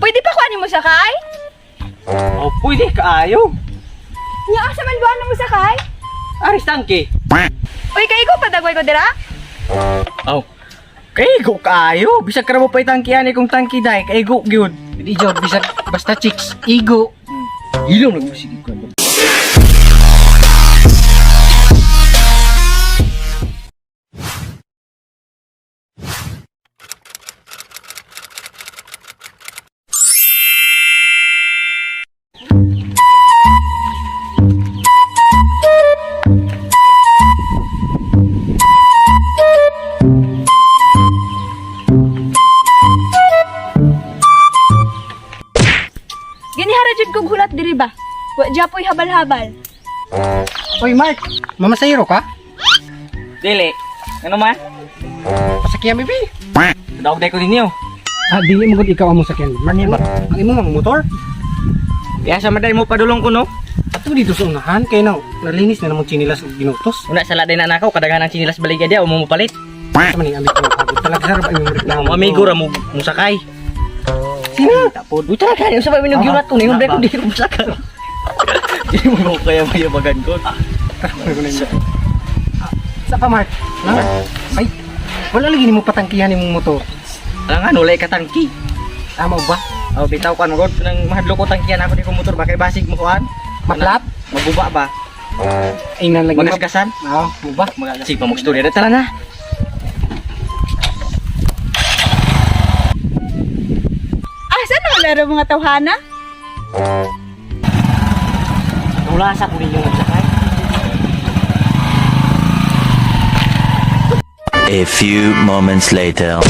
Pwede pa kuha nimo sakay? Oh, pwede kaayo. Nya asa man buwan mo sakay? Aris tangke. Uy, kay ko padagway ko dira? Oh. Kaigo kaayo. Bisag ka mo pa itangkihan kung tangki dai, kaigo gyud. Di job bisag basta chicks igo. Hilom lang mo sige ko. Ginihara jud kog hulat diri ba? Wa japoy habal-habal. Oy Mark, mamasayro ka? Dili. Ano man? Pasakyan bibi. Daog dai ko ninyo. Ah, dili mo gud ikaw ang sakyan. Mark, Ano ba? Ang imo mang motor. Kaya sa maday mo padulong ko no. Ato dito sa unahan kay now nalinis na namong chinilas ug ginutos. Una sa laday na nakaw kadaghan ang chinilas baligya dia o mo palit. Sa man ning amigo ko. Talaga sa ba imong reklamo. Mo amigo ra mo musakay. Sino? Tapod. Uy, tara kani usa pa minog yurat ko ningon ko dili ko musakay. Dili mo ko kaya mayabagan ko. Sa pa Mark? Ha? Ay, wala lagi nimo patangkihan imong motor. Alangan wala ka tangki. Tama ba? Oh, bitaw kan god nang mahadlok ko tangkihan ako di ko motor ba kay basig mo kuan. Maklap? Maguba ba? Ay na lagi. Magasgasan? Oo, mo ba? Sige pa magstorya tara na. Asa na wala ra mga tawhana? Wala sa ko ninyo magsakay. A few moments later.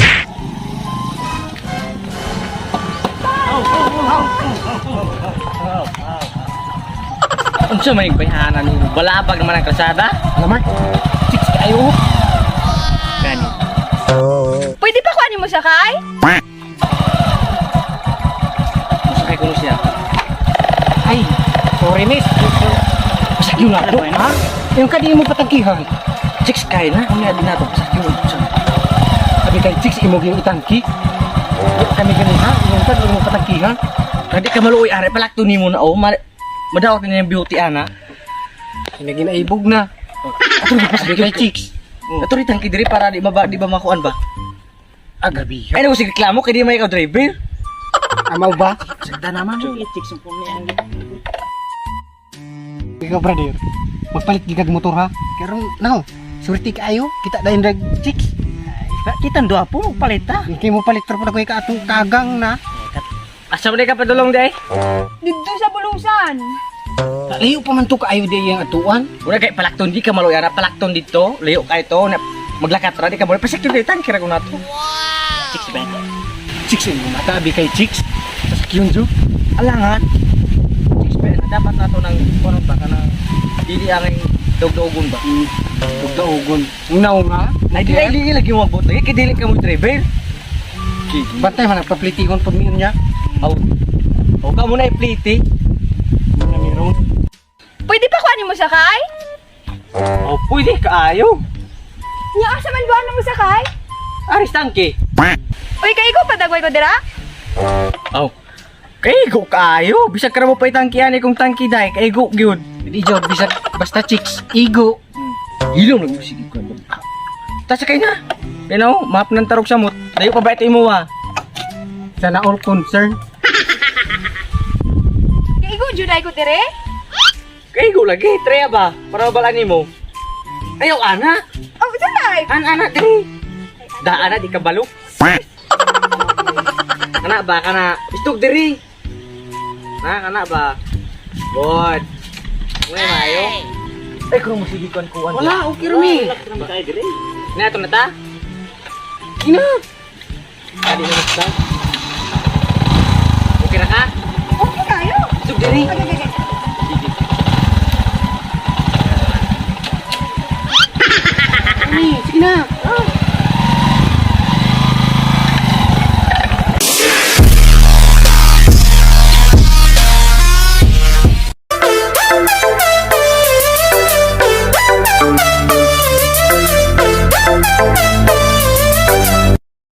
Unsa may bayhanan nimo? Balabag naman ang kalsada. Ala Mark, chicks kayo. Gani. Pwede pa kuha nimo sakay? Musakay ko no siya. Ay, sorry miss. Pasakyo na to. Ha? Yung kadi mo patangkihan. Chicks kay na. Unya din nato pasakyo. Sabi kay chicks imo gyud itangki. Kami gani ha, yung kadi mo patangkihan. Kadi ka maluoy are palakto nimo na oh. Madaot ni yung beauty ana. Hinagin ay ibog na. Ato di Sabi kay chicks. Ato ri tangki diri para di ba makuan ba? Ah, gabi. Ay nako sige reklamo kay di may ikaw driver. Amaw ba? Sagda naman mo chicks ang pumni ang. Ikaw brother, magpalit gid kag motor ha. Karon now, surti kaayo, kita dayon rag chicks. Kita duha po magpalit ta. Hindi mo palit pero ko ka atong kagang na. Asa man ka padulong day? Didto sa bulusan. Layo pa man to kaayo di ang atuan. Una kay palakton di ka maluoy ana palakton dito. Layo kay to na maglakat ra di ka maluoy pasakyo di tangki ra ko nato. Chicks ba? Chicks imo mata abi kay chicks. Sasakyon jo. Alangan. Chicks ba na dapat nato nang kuno ba kana dili ang dog-dogon ba. Dugdaugon. Unaw nga. Ay di ay dili lagi mo magbot lagi kay dili ka mo driver. Bantay man nagpaplitikon pud miyon niya. Aw. Aw ka mo na ipliti. Mga meron. Pwede pa kuha nimo sakay? Oh, pwede kaayo. Nya asa man buwan mo sakay? Aris tangki. Uy, kay ko padagway ko dira? Aw. Kaigo kaayo. Bisag ka mo pa itangkihan kung tangki dai, kaigo gyud. Di job bisag basta chicks igo. Hilom lang mo sige ko. Ta sakay na. You know, map ng tarog sa mot. Dayo pa ba ito imo ah? Sana all concern. Kay ko juday ko dire? Kaigo lagi, treya ba? Para mabalaan nimo. Ayaw ana. Oh, saan? An ana diri. Da ana di ka balok. Kana ba kana istog diri. Na kana ba? Good. Uy, maayo. Ay, kung mo sige kuan kuan. Wala, okay rami. Na ito na ta? Ina. Adi na ta. Okay na ka? Okay kayo. Istog diri. Ay,